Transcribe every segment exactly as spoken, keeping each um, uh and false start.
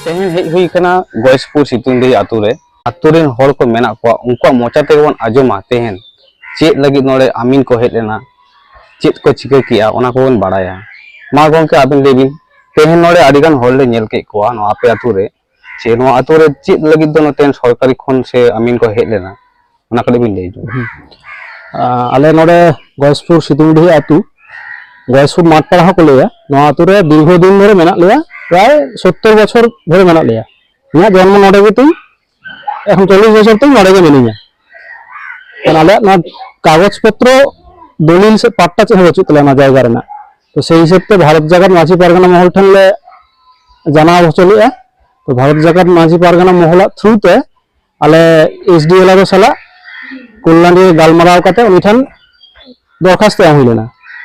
ᱛᱮᱦᱮᱧ ᱦᱮᱡ ᱦᱩᱭ ᱟᱠᱟᱱᱟ ᱜᱚᱭᱮᱥᱯᱩᱨ ᱥᱤᱛᱩᱝᱰᱤᱦᱤ ᱟᱛᱳ ᱨᱮ᱾ ᱟᱛᱳ ᱨᱮᱱ ᱦᱚᱲ ᱠᱚ ᱢᱮᱱᱟᱜ ᱠᱚᱣᱟ, ᱩᱱᱠᱩᱣᱟᱜ ᱢᱚᱪᱟ ᱛᱮᱜᱮ ᱵᱚᱱ ᱟᱸᱡᱚᱢᱟ ᱛᱮᱦᱮᱧ ᱪᱮᱫ ᱞᱟᱹᱜᱤᱫ ᱱᱚᱰᱮ ᱟᱢᱤᱱ ᱠᱚ ᱦᱮᱡ ᱞᱮᱱᱟ, ᱪᱮᱫ ᱠᱚ ᱪᱤᱠᱟᱹ ᱠᱮᱜᱼᱟ, ᱚᱱᱟ ᱠᱚᱵᱚᱱ ᱵᱟᱲᱟᱭᱟ᱾ ᱢᱟ ᱜᱚᱢᱠᱮ, ᱟᱵᱮᱱ ᱞᱟᱹᱭ ᱵᱤᱱ, ᱛᱮᱦᱮᱧ ᱱᱚᱰᱮ ᱟᱹᱰᱤ ᱜᱟᱱ ᱦᱚᱲ ᱞᱮ ᱧᱮᱞ ᱠᱮᱫ ᱠᱚᱣᱟ ᱱᱚᱣᱟ ᱟᱯᱮ ᱟᱛᱳ ᱨᱮ, ᱪᱮ ᱱᱚᱣᱟ ᱟᱛᱳ ᱨᱮ ᱪᱮᱫ ᱞᱟᱹᱜᱤᱫ ᱫᱚ ᱱᱚᱛᱮᱱ ᱥᱚᱨᱠᱟᱨᱤ ᱠᱷᱚᱱ ᱥᱮ ᱟᱢᱤᱱ ᱠᱚ ᱦᱮᱡ ᱞᱮᱱᱟ, ᱚᱱᱟ ᱠᱟᱹᱴᱤᱡ ᱵᱤᱱ ᱞᱟᱹᱭ ᱧᱚᱜᱟ᱾ ᱦᱩᱸ᱾ ᱟᱸ, ᱟᱞᱮ ᱱᱚᱰᱮ ᱜᱚᱭᱮᱥᱯᱩᱨ ᱥᱤᱛᱩᱝᱰᱤᱦᱤ ᱟᱹᱛᱩ, ᱜᱚᱭᱮᱥᱯᱩᱨ ᱢᱟᱴᱯᱟᱲᱟ ᱦᱚᱸᱠᱚ ᱞᱟᱹᱭᱟ, ᱱᱚᱣᱟ ᱟᱹᱛᱩ ᱨᱮ ᱫᱤᱨᱜᱷᱚ ᱫᱤᱱ ᱫᱷᱚᱨᱮ ᱢᱮᱱᱟᱜ ᱞᱮᱭᱟ, ᱯᱨᱟᱭ ᱥᱳᱛᱛᱳᱨ ᱵᱚᱪᱷᱚᱨ ᱫᱷᱚᱨᱮ ᱢᱮᱱᱟᱜ ᱞᱮᱭᱟ᱾ ᱤᱧᱟᱹᱜ ᱡᱚᱱᱢᱚ ᱱᱚᱰᱮ ᱜᱮ ᱛᱤᱧ, ᱮᱠᱷᱚᱱ ᱪᱚᱞᱞᱤᱥ ᱵᱚᱪᱷᱚᱨ ᱛᱤᱧ ᱱᱚᱰᱮ ᱜᱮ ᱢᱤᱱᱟᱹᱧᱟ᱾ ᱠᱟᱨᱚᱱ ᱟᱞᱮᱭᱟᱜ ᱱᱚᱣᱟ ᱠᱟᱜᱚᱡᱽ ᱯᱚᱛᱨᱚ, ᱫᱚᱞᱤᱞ ᱥᱮ ᱯᱟᱴᱴᱟ ᱪᱮᱫ ᱦᱚᱸ ᱵᱟᱹᱪᱩᱜ ᱛᱟᱞᱮᱭᱟ ᱱᱚᱣᱟ ᱡᱟᱭᱜᱟ ᱨᱮᱱᱟᱜ᱾ ᱛᱚ, ᱥᱮᱭ ᱦᱤᱥᱟᱹᱵ ᱛᱮ ᱵᱷᱟᱨᱚᱛ ᱡᱟᱠᱟᱛ ᱢᱟᱹᱡᱷᱤ ᱯᱟᱨᱜᱟᱱᱟ ᱢᱚᱦᱚᱞ ᱴᱷᱮᱱ ᱞᱮ ᱡᱟᱱᱟᱣ ᱦᱚᱪᱚ ᱞᱮᱫᱼᱟ᱾ ᱛᱚ, ᱵᱷᱟᱨᱚᱛ ᱡᱟᱠᱟᱛ ᱢᱟᱹᱡᱷᱤ ᱯᱟᱨᱜᱟᱱᱟ ᱢᱚᱦᱚᱞᱟᱜ ᱛᱷᱨᱩ ᱛᱮ ᱟᱞᱮ ᱮᱥ ᱰᱤ ᱮᱞ ᱟᱨ ᱳ ᱥᱟᱞᱟᱜ ᱠᱚᱞᱞᱟᱱᱤ ᱨᱮ ᱜᱟᱞᱢᱟᱨᱟᱣ ᱠᱟᱛᱮ ᱩᱱᱤ ᱴᱷᱮᱱ ᱫᱚᱨᱠᱷᱟᱥᱛᱚ ᱮᱢ ᱦᱩᱭ ᱞᱮᱱᱟ᱾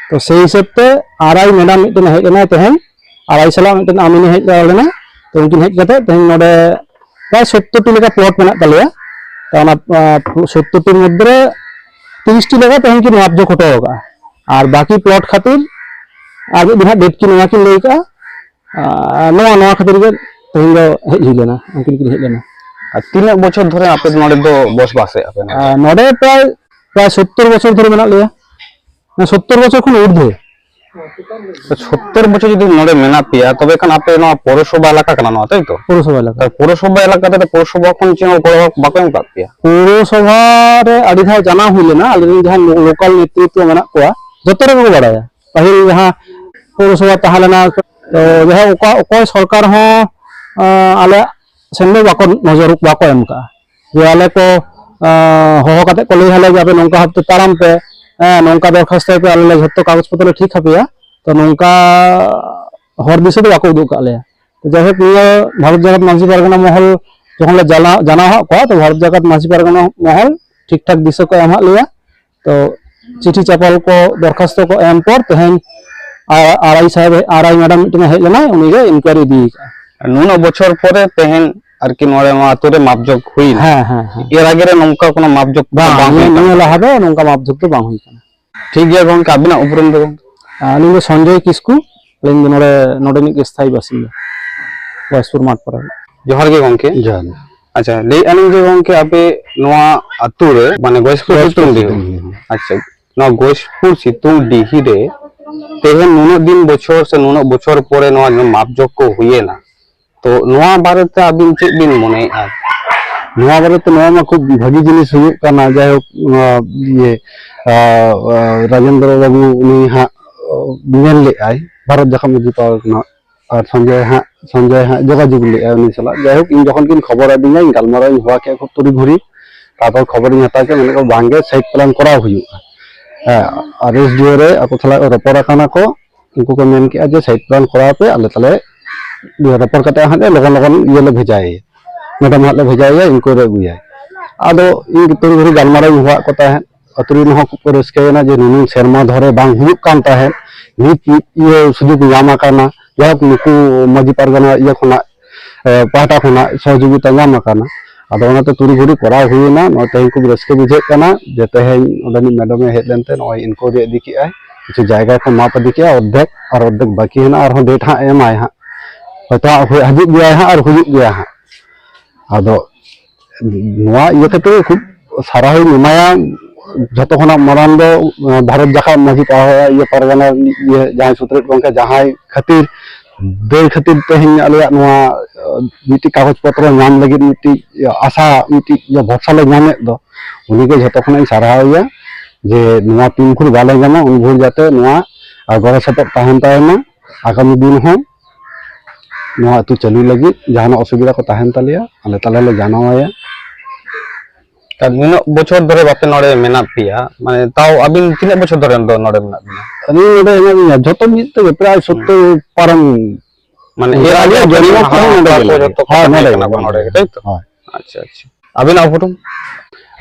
ᱛᱚ, ᱥᱮᱭ ᱦᱤᱥᱟᱹᱵ ᱛᱮ ᱟᱨ ᱟᱭ ᱢᱮᱰᱟᱢ ᱢᱤᱫᱴᱮᱱ ᱦᱮᱡ ᱞᱮᱱᱟᱭ ᱛᱮᱦᱮᱧ, ᱟᱨ ᱟᱭ ᱥᱟᱞᱟᱜ ᱢᱤᱫᱴᱮᱱ ᱟᱢᱤᱱᱮ ᱦᱮᱡ ᱞᱮᱱᱟ᱾ ᱛᱚ, ᱩᱱᱠᱤᱱ ᱦᱮᱡ ᱠᱟᱛᱮ ᱛᱮᱦᱮᱧ ᱱᱚᱰᱮ ᱯᱨᱟᱭ ᱥᱳᱛᱛᱳᱨ ᱴᱤ ᱞᱮᱠᱟ ᱯᱞᱚᱴ ᱢᱮᱱᱟᱜ ᱛᱟᱞᱮᱭᱟ᱾ ᱛᱚ, ᱚᱱᱟ, ᱟᱸ, ᱥᱳᱛᱛᱳᱨ ᱴᱤ ᱢᱚᱫᱽᱫᱷᱮ ᱨᱮ ᱛᱤᱨᱤᱥ ᱴᱤ ᱞᱮᱠᱟ ᱛᱮᱦᱮᱧ ᱠᱤᱱ ᱢᱟᱯ ᱡᱳᱜ ᱦᱚᱴᱚ ᱟᱠᱟᱫᱼᱟ, ᱟᱨ ᱵᱟᱹᱠᱤ ᱯᱞᱚᱴ ᱠᱷᱟᱹᱛᱤᱨ ᱟᱨ ᱢᱤᱫ ᱫᱤᱱ ᱦᱟᱸᱜ ᱰᱮᱴ ᱠᱤᱱ ᱱᱚᱣᱟ ᱠᱤᱱ ᱞᱟᱹᱭ ᱠᱟᱜᱼᱟ᱾ ᱟᱨ ᱱᱚᱣᱟ, ᱱᱚᱣᱟ ᱠᱷᱟᱹᱛᱤᱨ ᱜᱮ ᱛᱮᱦᱮᱧ ᱫᱚ ᱦᱮᱡ ᱦᱩᱭ ᱞᱮᱱᱟ, ᱩᱱᱠᱤᱱ ᱠᱤᱱ ᱦᱮᱡ ᱞᱮᱱᱟ᱾ ᱟᱨ ᱛᱤᱱᱟᱹᱜ ᱵᱚᱪᱷᱚᱨ ᱫᱷᱚᱨᱮ ᱟᱯᱮ ᱱᱚᱰᱮ ᱫᱚ ᱵᱚᱥᱵᱟᱥᱮᱫ ᱟᱯᱮ ᱱᱚᱰᱮ? ᱟᱨ ᱱᱚᱰᱮ ᱯᱨᱟᱭ, ᱯᱨᱟᱭ ᱥᱳᱛᱛᱳᱨ ᱵᱚᱪᱷᱚᱨ ᱫᱷᱚᱨᱮ ᱢᱮᱱᱟᱜ ᱞᱮᱭᱟ, ᱢᱟᱱᱮ ᱥᱳᱛᱛᱳᱨ ᱵᱚᱪᱷᱚᱨ ᱠᱷᱚᱱ ᱩᱨᱫᱷᱮ᱾ ᱥᱳᱛᱛᱳᱨ ᱵᱚᱪᱷᱚᱨ ᱡᱩᱫᱤ ᱱᱚᱰᱮ ᱢᱮᱱᱟᱜ ᱯᱮᱭᱟ, ᱛᱚᱵᱮ ᱠᱷᱟᱱ ᱟᱯᱮ ᱱᱚᱣᱟ ᱯᱳᱣᱨᱚᱥᱚᱵᱷᱟ ᱮᱞᱟᱠᱟ ᱠᱟᱱᱟ ᱱᱚᱣᱟ, ᱛᱟᱭ ᱛᱚ? ᱯᱳᱣᱨᱚᱥᱚᱵᱷᱟ ᱮᱞᱟᱠᱟ᱾ ᱛᱟᱦᱞᱮ ᱯᱳᱣᱨᱚᱥᱚᱵᱷᱟ ᱮᱞᱟᱠᱟ ᱨᱮᱫᱚ ᱯᱳᱣᱨᱚᱥᱚᱵᱷᱟ ᱠᱷᱚᱱ ᱪᱮᱫ ᱦᱚᱸ ᱜᱚᱲᱚ ᱵᱟᱠᱚ ᱮᱢ ᱠᱟᱜ ᱯᱮᱭᱟ? ᱯᱳᱣᱨᱚᱥᱚᱵᱷᱟ ᱨᱮ ᱟᱹᱰᱤ ᱫᱷᱟᱣ ᱡᱟᱱᱟᱣ ᱦᱩᱭ ᱞᱮᱱᱟ, ᱟᱞᱮ ᱨᱮᱱ ᱡᱟᱦᱟᱸᱭ ᱞᱳ-, ᱞᱳᱠᱟᱞ ᱱᱮᱛᱨᱤᱛᱵᱚ ᱢᱮᱱᱟᱜ ᱠᱚᱣᱟ, ᱡᱚᱛᱚ ᱨᱮᱜᱮ ᱠᱚ ᱵᱟᱲᱟᱭᱟ᱾ ᱯᱟᱹᱦᱤᱞ ᱡᱟᱦᱟᱸ ᱯᱳᱣᱨᱚᱥᱚᱵᱷᱟ ᱛᱟᱦᱮᱸ ᱞᱮᱱᱟ, ᱛᱚ ᱡᱟᱦᱟᱸ ᱚᱠᱟ, ᱚᱠᱚᱭ ᱥᱚᱨᱠᱟᱨ ᱦᱚᱸ, ᱟᱸ, ᱟᱞᱮᱭᱟᱜ ᱥᱮᱱ ᱫᱚ ᱵᱟᱠᱚ ᱱᱚᱡᱚᱨ, ᱵᱟᱠᱚ ᱮᱢ ᱠᱟᱜᱼᱟ᱾ ᱡᱮ ᱟᱞᱮ ᱠᱚ, ᱟᱸ, ᱦᱚᱦᱚ ᱠᱟᱛᱮ ᱠᱚ ᱞᱟᱹᱭ ᱟᱞᱮ ᱡᱮ ᱟᱯᱮ ᱱᱚᱝᱠᱟ ᱵᱷᱟᱵᱛᱮ ᱛᱟᱲᱟᱢ ᱯᱮ, ᱦᱮᱸ, ᱱᱚᱝᱠᱟ ᱫᱚᱨᱠᱷᱟᱥᱛᱚᱭ ᱯᱮ, ᱟᱞᱮ ᱞᱮ ᱡᱷᱚᱛᱚ ᱠᱟᱜᱚᱡᱽ ᱯᱚᱛᱨᱚ ᱞᱮ ᱴᱷᱤᱠ ᱟᱯᱮᱭᱟ᱾ ᱛᱚ ᱱᱚᱝᱠᱟ ᱦᱚᱨ ᱫᱤᱥᱟᱹ ᱫᱚ ᱵᱟᱠᱚ ᱩᱫᱩᱜ ᱠᱟᱜ ᱞᱮᱭᱟ᱾ ᱛᱚ ᱡᱟᱭᱦᱳᱠ, ᱱᱤᱭᱟᱹ ᱵᱷᱟᱨᱚᱛ ᱡᱟᱠᱟᱛ ᱢᱟᱹᱡᱷᱤ ᱯᱟᱨᱜᱟᱱᱟ ᱢᱚᱦᱚᱞ ᱡᱚᱠᱷᱚᱱ ᱞᱮ ᱡᱟᱱᱟᱣ, ᱡᱟᱱᱟᱣ ᱦᱟᱜ ᱠᱚᱣᱟ, ᱛᱚ ᱵᱷᱟᱨᱚᱛ ᱡᱟᱠᱟᱛ ᱢᱟᱹᱡᱷᱤ ᱯᱟᱨᱜᱟᱱᱟ ᱢᱚᱦᱚᱞ ᱴᱷᱤᱠ ᱴᱷᱟᱠ ᱫᱤᱥᱟᱹ ᱠᱚ ᱮᱢ ᱦᱟᱜ ᱞᱮᱭᱟ᱾ ᱛᱚ ᱪᱤᱴᱷᱤ ᱪᱟᱯᱟᱞ ᱠᱚ, ᱫᱚᱨᱠᱷᱟᱥᱛᱚ ᱠᱚ ᱮᱢ ᱯᱚᱨ ᱛᱮᱦᱮᱧ ᱟᱨ-, ᱟᱨ ᱟᱭ ᱥᱟᱦᱮᱵ, ᱟᱨ ᱟᱭ ᱢᱮᱰᱟᱢ ᱢᱤᱫᱴᱮᱱ ᱦᱮᱡ ᱞᱮᱱᱟᱭ, ᱩᱱᱤᱜᱮ ᱤᱱᱠᱩᱭᱟᱨᱤ ᱤᱫᱤ ᱠᱟᱜᱼᱟ᱾ ᱱᱩᱱᱟᱹᱜ ᱵᱚᱪᱷᱚᱨ ᱯᱚᱨᱮ ᱛᱮᱦᱮᱧ ᱟᱨᱠᱤ ᱱᱚᱰᱮ ᱱᱚᱣᱟ ᱟᱛᱳ ᱨᱮ ᱢᱟᱯ ᱡᱳᱜ ᱦᱩᱭᱱᱟ᱾ ᱦᱮᱸ, ᱦᱮᱸ, ᱦᱮᱸ᱾ ᱮᱨ ᱟᱜᱮ ᱨᱮ ᱱᱚᱝᱠᱟ ᱠᱳᱱᱳ ᱢᱟᱯ ᱡᱳᱜ ᱵᱟᱝ, ᱵᱟᱝ ᱦᱩᱭ ᱱᱤᱭᱟᱹ, ᱠᱟᱱᱟ᱾ ᱱᱤᱭᱟᱹ ᱞᱟᱦᱟ ᱫᱚ ᱱᱚᱝᱠᱟ ᱢᱟᱯ ᱡᱳᱜ ᱫᱚ ᱵᱟᱝ ᱦᱩᱭ ᱠᱟᱱᱟ᱾ ᱴᱷᱤᱠ ᱜᱮᱭᱟ ᱜᱚᱝᱠᱮ, ᱟᱵᱤᱱᱟᱜ ᱩᱯᱨᱩᱢ ᱫᱚ ᱜᱚᱝᱠᱮ? ᱟᱹᱞᱤᱧ ᱫᱚ ᱥᱚᱧᱡᱚᱭ ᱠᱤᱥᱠᱩ, ᱟᱹᱞᱤᱧ ᱫᱚ ᱱᱚᱰᱮ, ᱱᱚᱰᱮᱱᱤᱡ ᱜᱮ ᱥᱛᱷᱟᱭᱤ ᱵᱟᱥᱤᱱᱫᱟ᱾ ᱜᱚᱭᱮᱥᱯᱩᱨ ᱢᱟᱴ ᱯᱟᱨᱟ᱾ ᱡᱚᱦᱟᱨ ᱜᱮ ᱜᱚᱝᱠᱮ᱾ ᱡᱚᱦᱟᱨ ᱜᱮ᱾ ᱟᱪᱪᱷᱟ, ᱞᱟᱹᱭᱮᱫᱼᱟ ᱞᱤᱧ ᱡᱮ ᱜᱚᱝᱠᱮ, ᱟᱯᱮ ᱱᱚᱣᱟ ᱟᱹᱛᱩ ᱨᱮ, ᱢᱟᱱᱮ ᱜᱚᱭᱮᱥᱯᱩᱨ ᱜᱚᱭᱮᱥᱯᱩᱨ ᱥᱤᱛᱩᱝ ᱰᱤᱦᱤ᱾ ᱥᱤᱛᱩᱝ ᱰᱤᱦᱤ᱾ ᱟᱪᱪᱷᱟ, ᱱᱚᱣᱟ ᱜᱚᱭᱮᱥᱯᱩᱨ ᱥᱤᱛᱩᱝ ᱰᱤᱦᱤ ᱨᱮ ᱛᱮᱦᱮᱧ ᱱᱩᱱᱟᱹᱜ ᱫᱤᱱ ᱵᱚᱪᱷᱚᱨ ᱥᱮ ᱱᱩᱱᱟᱹᱜ ᱵᱚᱪᱷᱚᱨ ᱯᱚᱨᱮ ᱱᱚᱣᱟ ᱢᱟᱯ ᱡᱳᱜ ᱠᱚ ᱦᱩᱭᱮᱱᱟ, ᱛᱚ ᱱᱚᱣᱟ ᱵᱟᱨᱮᱛᱮ ᱟᱹᱵᱤᱱ ᱪᱮᱫ ᱵᱤᱱ ᱢᱚᱱᱮᱭᱮᱫᱼᱟ? ᱱᱚᱣᱟ ᱵᱟᱨᱮᱛᱮ ᱱᱚᱣᱟ ᱢᱟ ᱠᱷᱩᱵ ᱵᱷᱟᱹᱜᱤ ᱡᱤᱱᱤᱥ ᱦᱩᱭᱩᱜ ᱠᱟᱱᱟ᱾ ᱡᱟᱭᱦᱳᱠ, ᱱᱚᱣᱟ ᱤᱭᱟᱹ, ᱟ, ᱟ, ᱨᱟᱡᱮᱱᱫᱨᱚ ᱵᱟᱹᱵᱩ ᱩᱱᱤ ᱦᱟᱸᱜ, ᱟ, ᱢᱮᱱ ᱞᱮᱫᱼᱟᱭ ᱵᱷᱟᱨᱚᱛ ᱡᱟᱠᱟᱛ ᱢᱟᱹᱡᱷᱤ ᱯᱟᱨᱜᱟᱱᱟ, ᱟᱨ ᱥᱚᱧᱡᱚᱭ ᱦᱟᱸᱜ, ᱥᱚᱧᱡᱚᱭ ᱦᱟᱸᱜ ᱡᱳᱜᱟᱡᱳᱜᱽ ᱞᱮᱫᱼᱟᱭ ᱩᱱᱤ ᱥᱟᱞᱟᱜ᱾ ᱡᱟᱭᱦᱳᱠ, ᱤᱧ ᱡᱚᱠᱷᱚᱱ ᱠᱤᱱ ᱠᱷᱚᱵᱚᱨ ᱟᱹᱫᱤᱧᱟ, ᱤᱧ ᱜᱟᱞᱢᱟᱨᱟᱣ ᱤᱧ ᱦᱚᱦᱚ ᱠᱮᱫᱼᱟ ᱠᱷᱩᱵ ᱛᱩᱨᱤ ᱜᱷᱩᱲᱤ᱾ ᱛᱟᱨᱯᱚᱨ ᱠᱷᱚᱵᱚᱨᱤᱧ ᱦᱟᱛᱟᱣ ᱠᱮᱫᱼᱟ, ᱢᱮᱱᱮᱫ ᱠᱚ ᱵᱟᱝᱜᱮ, ᱥᱟᱭᱤᱴ ᱯᱞᱟᱱ ᱠᱚᱨᱟᱣ ᱦᱩᱭᱩᱜᱼᱟ᱾ ᱦᱮᱸ, ᱟᱨ ᱮᱥ ᱰᱤ ᱳ ᱨᱮ ᱟᱠᱚ ᱥᱟᱞᱟᱜ ᱨᱚᱯᱚᱲ ᱟᱠᱟᱱᱟ ᱠᱚ, ᱩᱱᱠᱩ ᱠᱚ ᱢᱮᱱ ᱠᱮᱜᱼᱟ ᱡᱮ ᱥᱟᱭᱤᱴ ᱯᱞᱟᱱ ᱠᱚᱨᱟᱣ ᱯᱮ, ᱟᱞᱮ ᱛᱟᱦᱞᱮ ᱨᱚᱯᱚᱲ ᱠᱟᱛᱮ ᱦᱟᱸᱜ ᱞᱮ ᱞᱚᱜᱚᱱ ᱞᱚᱜᱚᱱ ᱤᱭᱟᱹ ᱞᱮ ᱵᱷᱮᱡᱟᱭᱮᱭᱟ, ᱢᱮᱰᱟᱢ ᱦᱟᱸᱜ ᱞᱮ ᱵᱷᱮᱡᱟᱭᱮᱭᱟ, ᱤᱱᱠᱩᱭᱟᱨᱤ ᱟᱹᱜᱩᱭᱟᱭ᱾ ᱟᱫᱚ ᱤᱧ ᱛᱩᱨᱩᱭ ᱜᱷᱩᱲᱤ ᱜᱟᱞᱢᱟᱨᱟᱣ ᱤᱧ ᱦᱚᱦᱚᱣᱟᱫ ᱠᱚ ᱛᱟᱦᱮᱸᱫ, ᱟᱹᱛᱩ ᱨᱮᱱ ᱦᱚᱸ ᱠᱷᱩᱵ ᱠᱚ ᱨᱟᱹᱥᱠᱟᱹᱭᱮᱱᱟ ᱡᱮ ᱱᱩᱱᱟᱹᱝ ᱥᱮᱨᱢᱟ ᱫᱷᱚᱨᱮ ᱵᱟᱝ ᱦᱩᱭᱩᱜ ᱠᱟᱱ ᱛᱟᱦᱮᱸᱫ, ᱱᱤᱛ ᱤᱭᱟᱹ ᱥᱩᱡᱳᱜᱽ ᱧᱟᱢ ᱟᱠᱟᱱᱟ᱾ ᱡᱟᱭᱦᱳᱠ, ᱱᱩᱠᱩ ᱢᱟᱹᱡᱷᱤ ᱯᱟᱨᱜᱟᱱᱟ ᱤᱭᱟᱹ ᱠᱷᱚᱱᱟᱜ, ᱮ, ᱯᱟᱦᱴᱟ ᱠᱷᱚᱱᱟᱜ ᱥᱚᱦᱚᱡᱳᱜᱤᱛᱟ ᱧᱟᱢ ᱟᱠᱟᱱᱟ᱾ ᱟᱫᱚ ᱚᱱᱟᱛᱮ ᱛᱩᱨᱩᱭ ᱜᱷᱩᱲᱤ ᱠᱚᱨᱟᱣ ᱦᱩᱭᱮᱱᱟ᱾ ᱱᱚᱜᱼᱚᱭ ᱛᱮᱦᱮᱧ ᱠᱷᱩᱵ ᱨᱟᱹᱥᱠᱟᱹ ᱵᱩᱡᱷᱟᱹᱜ ᱠᱟᱱᱟ ᱡᱮ ᱛᱮᱦᱮᱧ ᱚᱸᱰᱮᱱᱤᱡ ᱢᱮᱰᱟᱢᱮ ᱦᱮᱡ ᱞᱮᱱᱛᱮ ᱱᱚᱜᱼᱚᱭ ᱤᱱᱠᱩᱭᱟᱨᱤ ᱤᱫᱤ ᱠᱮᱜᱼᱟᱭ, ᱠᱤᱪᱷᱩ ᱡᱟᱭᱜᱟ ᱠᱚ ᱢᱟᱯ ᱤᱫᱤ ᱠᱮᱜᱼᱟ ᱚᱨᱫᱷᱮᱠ, ᱟᱨ ᱚᱨᱫᱷᱮᱠ ᱵᱟᱹᱠᱤ ᱦᱮᱱᱟᱜᱼᱟ, ᱟᱨᱦᱚᱸ ᱰᱮᱴ ᱦᱟᱸᱜ ᱮ ᱮᱢᱟᱭ ᱦᱟᱸᱜ, ᱦᱚᱭᱛᱳ ᱦᱟᱸᱜ ᱦᱩᱭ-, ᱦᱤᱡᱩᱜ ᱜᱮᱭᱟᱭ ᱦᱟᱸᱜ ᱟᱨ ᱦᱩᱭᱩᱜ ᱜᱮᱭᱟ ᱦᱟᱸᱜ᱾ ᱟᱫᱚ ᱱᱚᱣᱟ ᱤᱭᱟᱹ ᱠᱟᱛᱮ ᱠᱷᱩᱵ ᱥᱟᱨᱦᱟᱣᱤᱧ ᱮᱢᱟᱭᱟ᱾ ᱡᱷᱚᱛᱚ ᱠᱷᱚᱱᱟᱜ ᱢᱟᱨᱟᱝ ᱫᱚ, ᱟᱸ, ᱵᱷᱟᱨᱚᱛ ᱡᱟᱠᱟᱛ ᱢᱟᱹᱡᱷᱤ ᱯᱟᱦᱟ-, ᱤᱭᱟᱹ ᱯᱟᱨᱜᱟᱱᱟ ᱤᱭᱟᱹ ᱡᱟᱦᱟᱸᱭ ᱥᱩᱛᱨᱮᱫ ᱜᱚᱢᱠᱮ, ᱡᱟᱦᱟᱸᱭ ᱠᱷᱟᱹᱛᱤᱨ, ᱫᱟᱹᱭ ᱠᱷᱟᱹᱛᱤᱨ ᱛᱮᱦᱮᱧ ᱟᱞᱮᱭᱟᱜ ᱱᱚᱣᱟ, ᱟᱸ, ᱢᱤᱫᱴᱤᱡ ᱠᱟᱜᱚᱡᱽ ᱯᱚᱛᱨᱚ ᱧᱟᱢ ᱞᱟᱹᱜᱤᱫ ᱢᱤᱫᱴᱤᱡ ᱟᱥᱟ, ᱢᱤᱫᱴᱤᱡ ᱤᱭᱟᱹ ᱵᱷᱚᱨᱥᱟ ᱞᱮ ᱧᱟᱢᱮᱫ ᱫᱚ, ᱩᱱᱤᱜᱮ ᱡᱷᱚᱛᱚ ᱠᱷᱚᱱᱟᱜ ᱤᱧ ᱥᱟᱨᱦᱟᱣᱮᱭᱟ ᱡᱮ ᱱᱚᱣᱟ ᱛᱤᱱ ᱵᱷᱳᱨ ᱵᱟᱞᱮ ᱧᱟᱢᱟ ᱩᱱ ᱵᱷᱳᱨ ᱡᱟᱛᱮ ᱱᱚᱣᱟ, ᱟᱨ ᱜᱚᱲᱚ ᱥᱚᱯᱚᱦᱚᱫ ᱛᱟᱦᱮᱱ ᱛᱟᱭ ᱢᱟ ᱟᱜᱟᱢᱤ ᱫᱤᱱ ᱦᱚᱸ᱾ ᱱᱚᱣᱟ ᱟᱹᱛᱩ ᱪᱟᱹᱞᱩ ᱞᱟᱹᱜᱤᱫ ᱡᱟᱦᱟᱱᱟᱜ ᱚᱥᱩᱵᱤᱫᱷᱟ ᱠᱚ ᱛᱟᱦᱮᱱ ᱛᱟᱞᱮᱭᱟ, ᱟᱞᱮ ᱛᱟᱞᱮ ᱞᱮ ᱡᱟᱱᱟᱣ ᱟᱭᱟ᱾ ᱟᱨ ᱱᱩᱱᱟᱹᱜ ᱵᱚᱪᱷᱚᱨ ᱫᱷᱚᱨᱮ ᱵᱟᱯᱮ ᱱᱚᱰᱮ ᱢᱮᱱᱟᱜ ᱯᱮᱭᱟ, ᱢᱟᱱᱮ, ᱛᱟᱣ ᱟᱹᱵᱤᱱ ᱛᱤᱱᱟᱹᱜ ᱵᱚᱪᱷᱚᱨ ᱫᱷᱚᱨᱮ ᱫᱚ ᱱᱚᱰᱮ ᱢᱮᱱᱟᱜ ᱵᱤᱱᱟ? ᱟᱹᱞᱤᱧ ᱱᱚᱰᱮ ᱦᱮᱱᱟᱜ ᱞᱤᱧᱟ ᱡᱷᱚᱛᱚ ᱢᱤᱫ ᱛᱮᱜᱮ ᱯᱨᱟᱭ ᱥᱳᱛᱛᱳᱨ ᱯᱟᱨᱚᱢ᱾ ᱢᱟᱱᱮ, ᱮᱨ ᱟᱜᱮ ᱟᱹᱞᱤᱧᱟᱜ ᱡᱚᱱᱢᱚ ᱡᱟᱦᱟᱸ ᱠᱷᱚᱱ ᱱᱚᱰᱮ ᱦᱟᱯᱲᱟᱢ ᱜᱮ ᱠᱚ ᱢᱮᱱᱟᱜ ᱡᱚᱛᱚ ᱠᱚ ᱞᱤᱧᱟ᱾ ᱦᱳᱭ, ᱛᱟᱦᱮᱸ ᱱᱚᱰᱮ ᱠᱟᱱᱟ ᱜᱮ, ᱠᱚ ᱱᱚᱰᱮ ᱱᱚᱰᱮ ᱜᱮ, ᱜᱮ᱾ ᱛᱟᱭ ᱛᱚ? ᱦᱳᱭ᱾ ᱟᱪᱪᱷᱟ, ᱟᱪᱪᱷᱟ᱾ ᱟᱹᱵᱤᱱᱟᱜ ᱩᱯᱨᱩᱢ?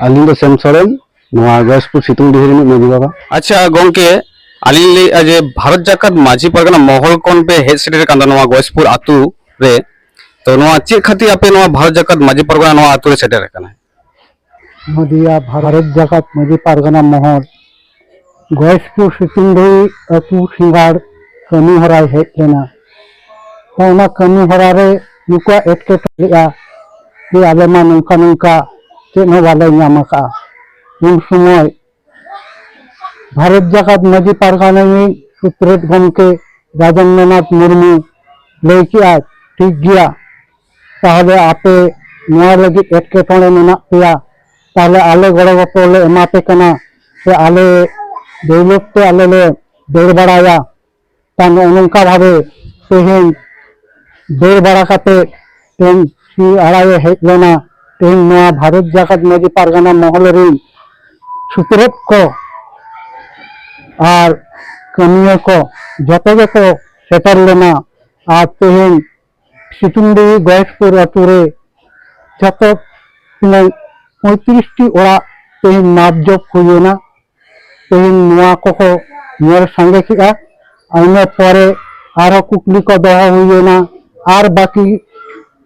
ᱟᱹᱞᱤᱧ ᱫᱚ ᱥᱮᱢ ᱥᱚᱨᱮᱱ, ᱱᱚᱣᱟ ᱜᱚᱭᱮᱥᱯᱩᱨ ᱥᱤᱛᱩᱝ ᱰᱤᱦᱤ ᱨᱤᱱᱤᱡ ᱢᱟᱹᱡᱷᱤ ᱵᱟᱵᱟ᱾ ᱟᱪᱪᱷᱟ ᱜᱚᱝᱠᱮ, ᱟᱹᱞᱤᱧ ᱞᱟᱹᱭᱮᱫᱼᱟ ᱡᱮ ᱵᱷᱟᱨᱚᱛ ᱡᱟᱠᱟᱛ ᱢᱟᱹᱡᱷᱤ ᱯᱟᱨᱜᱟᱱᱟ ᱢᱚᱦᱚᱞ ᱠᱷᱚᱱ ᱯᱮ ᱦᱮᱡ ᱥᱮᱴᱮᱨ ᱟᱠᱟᱱ ᱫᱚ ᱱᱚᱣᱟ ᱜᱚᱭᱮᱥᱯᱩᱨ ᱟᱹᱛᱩ ᱨᱮ, ᱛᱚ ᱱᱚᱣᱟ ᱪᱮᱫ ᱠᱷᱟᱹᱛᱤᱨ ᱟᱯᱮ ᱱᱚᱣᱟ ᱵᱷᱟᱨᱚᱛ ᱡᱟᱠᱟᱛ ᱢᱟᱹᱡᱷᱤ ᱯᱟᱨᱜᱟᱱᱟ ᱱᱚᱣᱟ ᱟᱹᱛᱩ ᱨᱮ ᱥᱮᱴᱮᱨ ᱟᱠᱟᱱᱟ? ᱱᱚᱫᱤᱭᱟ ᱵᱷᱟᱨᱚᱛ ᱡᱟᱠᱟᱛ ᱢᱟᱹᱡᱷᱤ ᱯᱟᱨᱜᱟᱱᱟ ᱢᱚᱦᱚᱞ ᱜᱚᱭᱮᱥᱯᱩᱨ ᱥᱤᱛᱩᱝ ᱰᱤᱦᱤ ᱟᱹᱛᱩ ᱥᱤᱸᱜᱟᱲ ᱠᱟᱹᱢᱤ ᱦᱚᱨᱟᱭ ᱦᱮᱡ ᱞᱮᱱᱟ᱾ ᱚᱱᱟ ᱠᱟᱹᱢᱤ ᱦᱚᱨᱟ ᱨᱮ ᱱᱩᱠᱩᱣᱟᱜ ᱮᱴᱠᱮᱴᱚᱬᱮ ᱞᱮᱫᱼᱟ ᱡᱮ ᱟᱞᱮ ᱢᱟ ᱱᱚᱝᱠᱟ ᱱᱚᱝᱠᱟ ᱪᱮᱫ ᱦᱚᱸ ᱵᱟᱞᱮ ᱧᱟᱢ ᱟᱠᱟᱫᱼᱟ᱾ ᱩᱱ ᱥᱚᱢᱚᱭ ᱵᱷᱟᱨᱚᱛ ᱡᱟᱠᱟᱛ ᱢᱟᱹᱡᱷᱤ ᱯᱟᱨᱜᱟᱱᱟ ᱨᱤᱱᱤᱡ ᱥᱩᱛᱨᱮᱛ ᱜᱚᱢᱠᱮ ᱨᱟᱡᱮᱱᱫᱨᱚᱱᱟᱛᱷ ᱢᱩᱨᱢᱩ ᱞᱟᱹᱭ ᱠᱮᱜᱼᱟ, "ᱴᱷᱤᱠ ᱜᱮᱭᱟ, ᱛᱟᱦᱚᱞᱮ ᱟᱯᱮ ᱱᱚᱣᱟ ᱞᱟᱹᱜᱤᱫ ᱮᱴᱠᱮᱴᱚᱬᱮ ᱢᱮᱱᱟᱜ ᱯᱮᱭᱟ, ᱛᱟᱦᱚᱞᱮ ᱟᱞᱮ ᱜᱚᱲᱚ ᱜᱚᱯᱚᱲᱚ ᱞᱮ ᱮᱢᱟ ᱯᱮ ᱠᱟᱱᱟ, ᱥᱮ ᱟᱞᱮ ᱫᱟᱹᱭᱞᱚᱛ ᱛᱮ ᱟᱞᱮ ᱞᱮ ᱫᱟᱹᱲ ᱵᱟᱲᱟᱭᱟ᱾" ᱛᱟ ᱱᱚᱜᱼᱚ ᱱᱚᱝᱠᱟ ᱵᱷᱟᱵᱮ ᱛᱮᱦᱮᱧ ᱫᱟᱹᱲ ᱵᱟᱲᱟ ᱠᱟᱛᱮ ᱛᱮᱦᱮᱧ ᱥᱤ ᱟᱲᱟᱭᱮ ᱦᱮᱡ ᱞᱮᱱᱟ᱾ ᱛᱮᱦᱮᱧ ᱱᱚᱣᱟ ᱵᱷᱟᱨᱚᱛ ᱡᱟᱠᱟᱛ ᱢᱟᱹᱡᱷᱤ ᱯᱟᱨᱜᱟᱱᱟ ᱢᱚᱦᱚᱞ ᱨᱤᱱ ᱥᱩᱛᱨᱮᱛ ᱠᱚ ᱟᱨ ᱠᱟᱹᱢᱤᱭᱟᱹ ᱠᱚ ᱡᱚᱛᱚ ᱜᱮᱠᱚ ᱥᱮᱴᱮᱨ ᱞᱮᱱᱟ᱾ ᱟᱨ ᱛᱮᱦᱮᱧ ᱥᱤᱛᱩᱝᱰᱤᱦᱤ ᱜᱚᱭᱮᱥᱯᱩᱨ ᱟᱹᱛᱩ ᱨᱮ ᱡᱚᱛᱚ ᱛᱤᱱᱟᱹᱜ ᱯᱚᱸᱭᱛᱨᱤᱥ ᱴᱤ ᱚᱲᱟᱜ ᱛᱮᱦᱮᱧ ᱢᱟᱯ ᱡᱚᱯ ᱦᱩᱭᱮᱱᱟ᱾ ᱛᱮᱦᱮᱧ ᱱᱚᱣᱟ ᱠᱚᱠᱚ ᱧᱮᱞ ᱥᱟᱸᱜᱮ ᱠᱮᱜᱼᱟ᱾ ᱤᱱᱟᱹ ᱯᱚᱨᱮ ᱟᱨᱦᱚᱸ ᱠᱩᱠᱞᱤ ᱠᱚ ᱫᱚᱦᱚ ᱦᱩᱭᱮᱱᱟ, ᱟᱨ ᱵᱟᱹᱠᱤ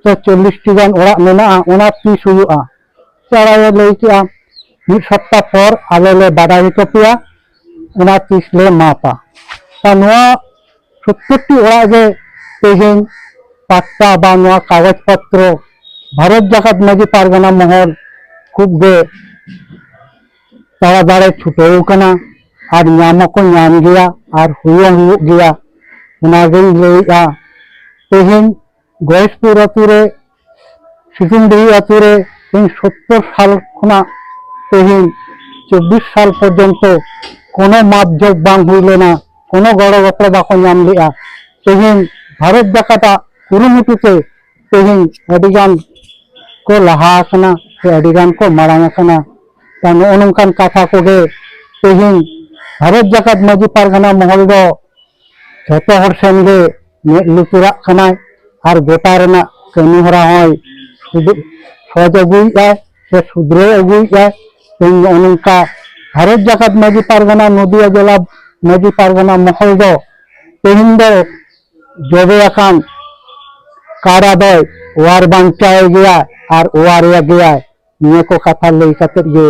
ᱛᱚ ᱪᱚᱞᱞᱤᱥ ᱴᱤ ᱜᱟᱱ ᱚᱲᱟᱜ ᱢᱮᱱᱟᱜᱼᱟ, ᱚᱱᱟ ᱛᱤᱥ ᱦᱩᱭᱩᱜᱼᱟ? ᱪᱟᱲᱟᱭᱮ ᱞᱟᱹᱭ ᱠᱮᱜᱼᱟ, "ᱢᱤᱫ ᱥᱚᱯᱛᱟ ᱯᱚᱨ ᱟᱞᱮ ᱞᱮ ᱵᱟᱰᱟᱭ ᱦᱚᱪᱚ ᱯᱮᱭᱟ, ᱚᱱᱟ ᱛᱤᱥ ᱞᱮ ᱢᱟᱯᱟ᱾" ᱟᱨ ᱱᱚᱣᱟ ᱥᱚᱛᱛᱚᱨ ᱴᱤ ᱚᱲᱟᱜ ᱜᱮ ᱛᱮᱦᱮᱧ ᱯᱟᱴᱴᱟ ᱵᱟ ᱱᱚᱣᱟ ᱠᱟᱜᱚᱡᱽ ᱯᱚᱛᱨᱚ ᱵᱷᱟᱨᱚᱛ ᱡᱟᱠᱟᱛ ᱢᱟᱹᱡᱷᱤ ᱯᱟᱨᱜᱟᱱᱟ ᱢᱚᱦᱚᱞ ᱠᱷᱩᱵ ᱜᱮ ᱛᱟᱲᱟᱛᱟᱲᱤ ᱪᱷᱩᱴᱟᱹᱣ ᱠᱟᱱᱟ, ᱟᱨ ᱧᱟᱢ ᱦᱚᱸᱠᱚ ᱧᱟᱢ ᱜᱮᱭᱟ, ᱟᱨ ᱦᱩᱭ ᱦᱚᱸ ᱦᱩᱭᱩᱜ ᱜᱮᱭᱟ᱾ ᱚᱱᱟᱜᱤᱧ ᱞᱟᱹᱭᱮᱫᱼᱟ, ᱛᱮᱦᱮᱧ ᱜᱚᱭᱮᱥᱯᱩᱨ ᱟᱹᱛᱩ ᱨᱮ, ᱥᱤᱛᱩᱝᱰᱤᱦᱤ ᱟᱹᱛᱩ ᱨᱮ ᱛᱮᱦᱮᱧ ᱥᱚᱛᱛᱚᱨ ᱥᱟᱞ ᱠᱷᱚᱱᱟᱜ ᱛᱮᱦᱮᱧ ᱪᱚᱵᱵᱤᱥ ᱥᱟᱞ ᱯᱚᱨᱡᱚᱱᱛᱚ ᱠᱳᱱᱳ ᱢᱟᱯ ᱡᱚᱯ ᱵᱟᱝ ᱦᱩᱭ ᱞᱮᱱᱟ, ᱠᱳᱱᱳ ᱜᱚᱲᱚ ᱜᱚᱯᱚᱲᱚ ᱵᱟᱠᱚ ᱧᱟᱢ ᱞᱮᱜᱼᱟ᱾ ᱛᱮᱦᱮᱧ ᱵᱷᱟᱨᱚᱛ ᱡᱟᱠᱟᱛᱟᱜ ᱠᱩᱨᱩᱢᱩᱴᱩ ᱛᱮ ᱛᱮᱦᱮᱧ ᱟᱹᱰᱤᱜᱟᱱ ᱠᱚ ᱞᱟᱦᱟ ᱟᱠᱟᱱᱟ, ᱥᱮ ᱟᱹᱰᱤᱜᱟᱱ ᱠᱚ ᱢᱟᱲᱟᱝ ᱟᱠᱟᱱᱟ᱾ ᱛᱟ ᱱᱚᱜᱼᱚ ᱱᱚᱝᱠᱟᱱ ᱠᱟᱛᱷᱟ ᱠᱚᱜᱮ ᱛᱮᱦᱮᱧ ᱵᱷᱟᱨᱚᱛ ᱡᱟᱠᱟᱛ ᱢᱟᱹᱡᱷᱤ ᱯᱟᱨᱜᱟᱱᱟ ᱢᱚᱦᱚᱞ ᱫᱚ ᱡᱷᱚᱛᱚ ᱦᱚᱲ ᱥᱮᱱ ᱜᱮ ᱢᱮᱫ ᱞᱩᱛᱩᱨᱟᱜ ᱠᱟᱱᱟᱭ, ᱟᱨ ᱜᱚᱴᱟ ᱨᱮᱱᱟᱜ ᱠᱟᱹᱢᱤ ᱦᱚᱨᱟ ᱦᱚᱸᱭ ᱥᱩᱫ-, ᱥᱚᱡᱽ ᱟᱹᱜᱩᱭᱮᱫᱼᱟᱭ ᱥᱮ ᱥᱩᱫᱷᱨᱟᱹᱣ ᱟᱹᱜᱩᱭᱮᱫᱼᱟᱭ᱾ ᱛᱮᱦᱮᱧ ᱱᱚᱜᱼᱚ ᱱᱚᱝᱠᱟ ᱵᱷᱟᱨᱚᱛ ᱡᱟᱠᱟᱛ ᱢᱟᱹᱡᱷᱤ ᱯᱟᱨᱜᱟᱱᱟ ᱱᱚᱫᱤᱭᱟ ᱡᱮᱞᱟ ᱢᱟᱹᱡᱷᱤ ᱯᱟᱨᱜᱟᱱᱟ ᱢᱚᱦᱚᱞ ᱫᱚ ᱛᱮᱦᱮᱧ ᱫᱚ ᱡᱚᱵᱮ ᱟᱠᱟᱱ ᱠᱟᱰᱟ ᱫᱚᱭ ᱚᱣᱟᱨ ᱵᱟᱧᱪᱟᱣ ᱜᱮᱭᱟ ᱟᱨ ᱚᱣᱟᱨ ᱮ ᱜᱮᱭᱟᱭ᱾ ᱱᱤᱭᱟᱹ ᱠᱚ ᱠᱟᱛᱷᱟ ᱞᱟᱹᱭ ᱠᱟᱛᱮᱫ ᱜᱮ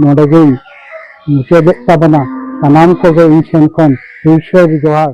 ᱱᱚᱰᱮ ᱜᱤᱧ ᱢᱩᱪᱟᱹᱫᱮᱫ ᱛᱟᱵᱚᱱᱟ᱾ ᱥᱟᱱᱟᱢ ᱠᱚᱜᱮ ᱤᱧ ᱥᱮᱱ ᱠᱷᱚᱱ ᱦᱩᱭᱥᱟᱹᱨ ᱡᱚᱦᱟᱨ᱾